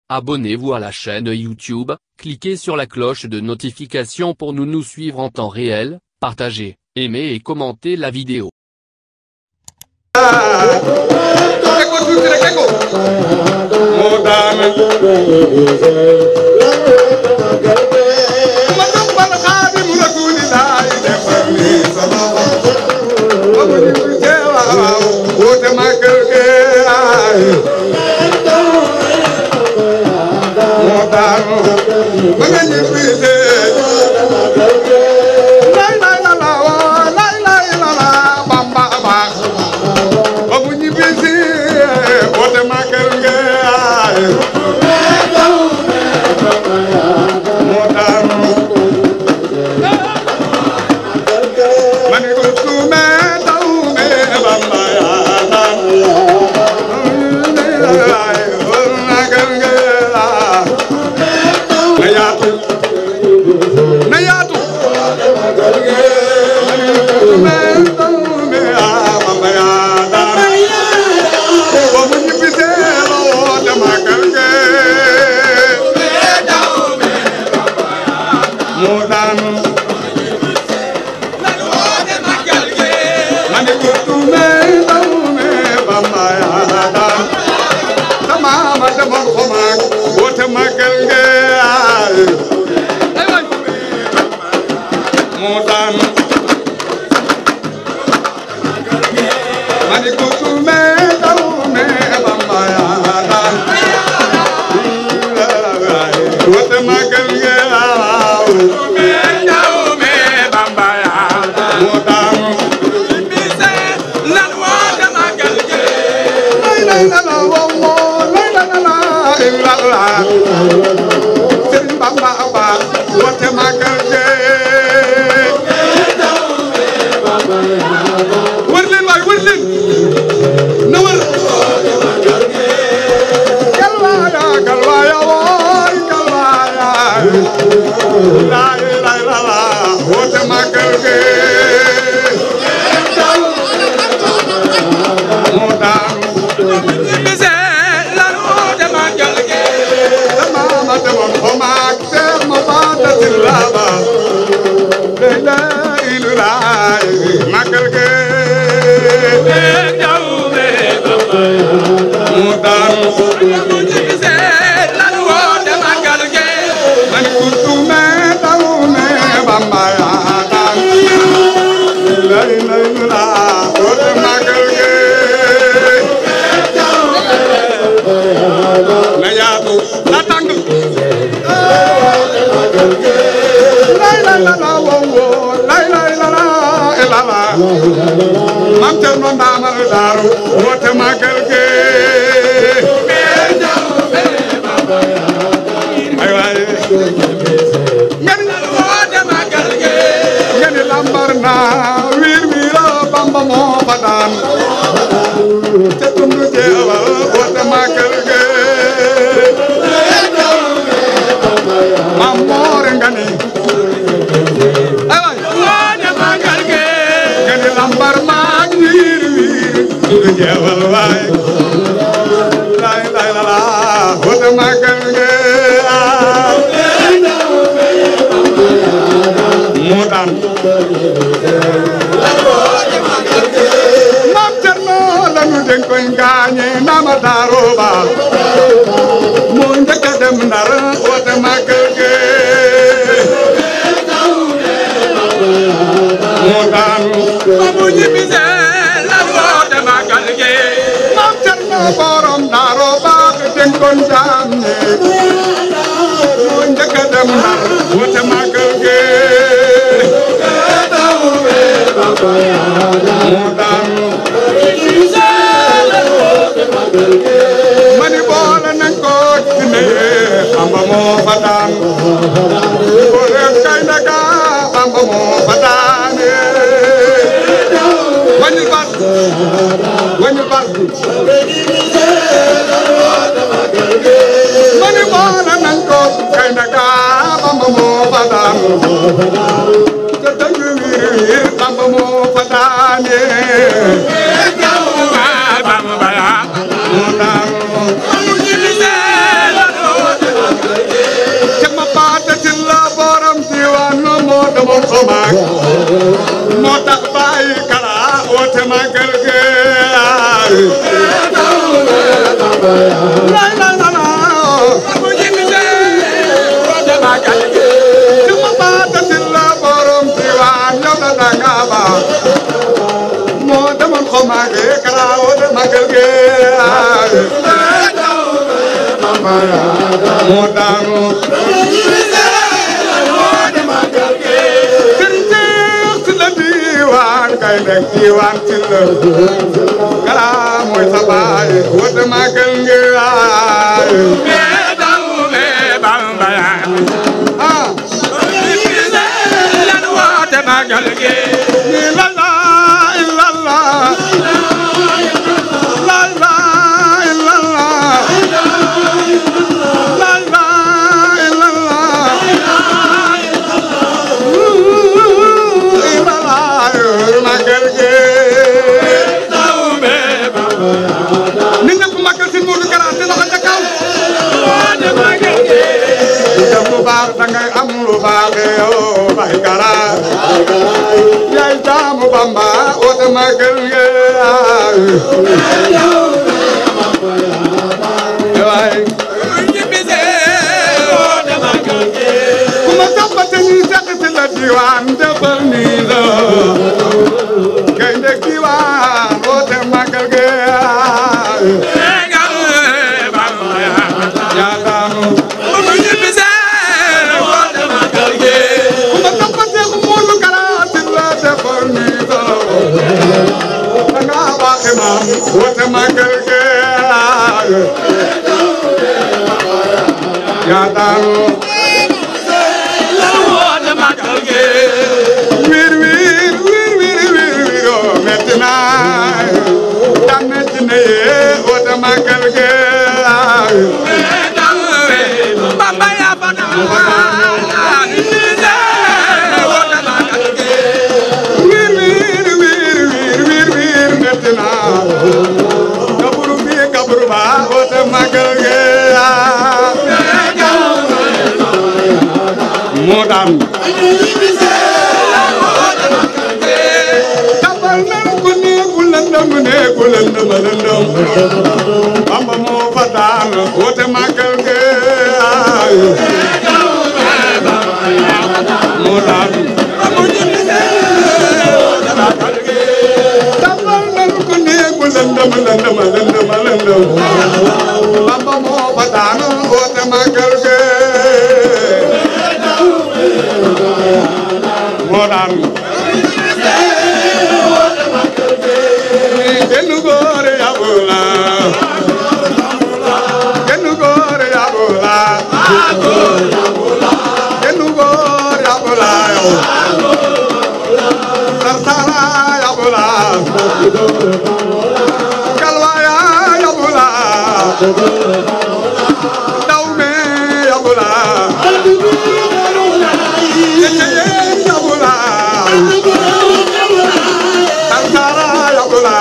Abonnez-vous à la chaîne YouTube, cliquez sur la cloche de notification pour nous suivre en temps réel, partagez, aimez et commentez la vidéo. xomaag moo tax bàyyi kala woote màggal gi la la la la bu jimite woote màggal gi suma baata silla borom diwaan yow la danga ba moo demoon xomaag kala woote màggal gi moo daanu kay nek diwaan ci la kala mooy sa baay woote màggal gi me daw me Bamba ah lan woote màggal gi la la illallah la la illallah la la dangay am lu baax yow bay kara yaay jaamu Bamba woote màggal gi waay ñibbise woote màggal gi ku ma toppate ni sax ci la diwaan defal ni la kay ndek diwaan woote màggal gi woote màggal gi yaa daanu woote màggal gi wir oo metti na yaa metti na yee woote màggal gi Bamba yaa fa kaburu bi kaburu ba woote màggal gi moo daan tabal nan ko neegu lëndëm Bamba moo fa daan woote màggal gi moo daan lëndëm Bamba moo fa daanu woote màggal gi moo daanu kenn góor yabula kenn góor yabula kenn góor yabula sarsara yabula dawme yabula yeye yabula sankara yabula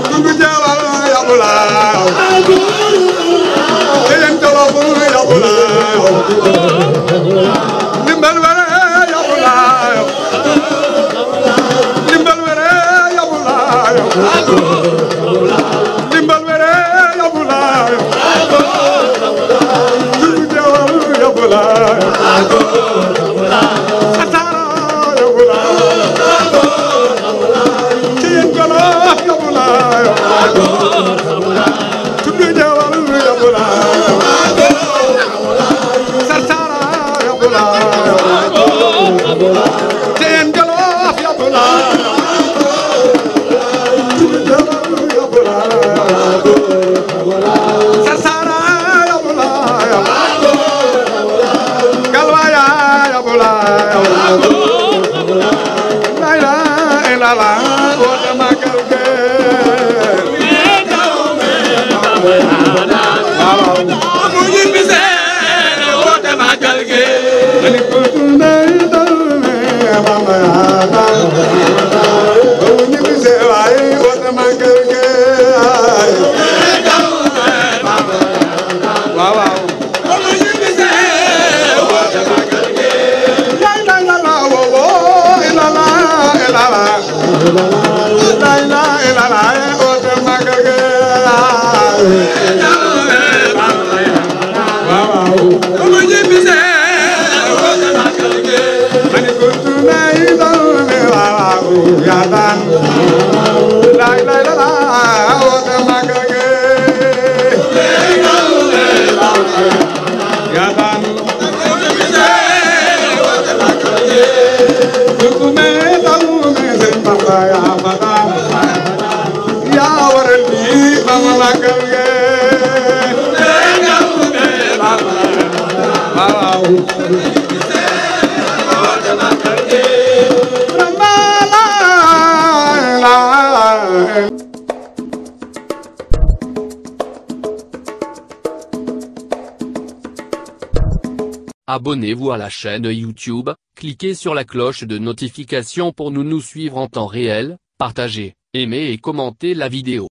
dundu jawal yabula yeyen tolofu yabula limbal wara yabula limbal wara yabula limbal were yabula dundu jawal yabula atara yabula tiyen golo yabula dundu jawal yabula sartara yabula tiyen golo yabula sarsara yabula galwaya yabula la ilaha illallah woote màggal gi mu ñibbise woote màggal gi Abonnez-vous à la chaîne YouTube, cliquez sur la cloche de notification pour nous suivre en temps réel, partagez, aimez et commentez la vidéo.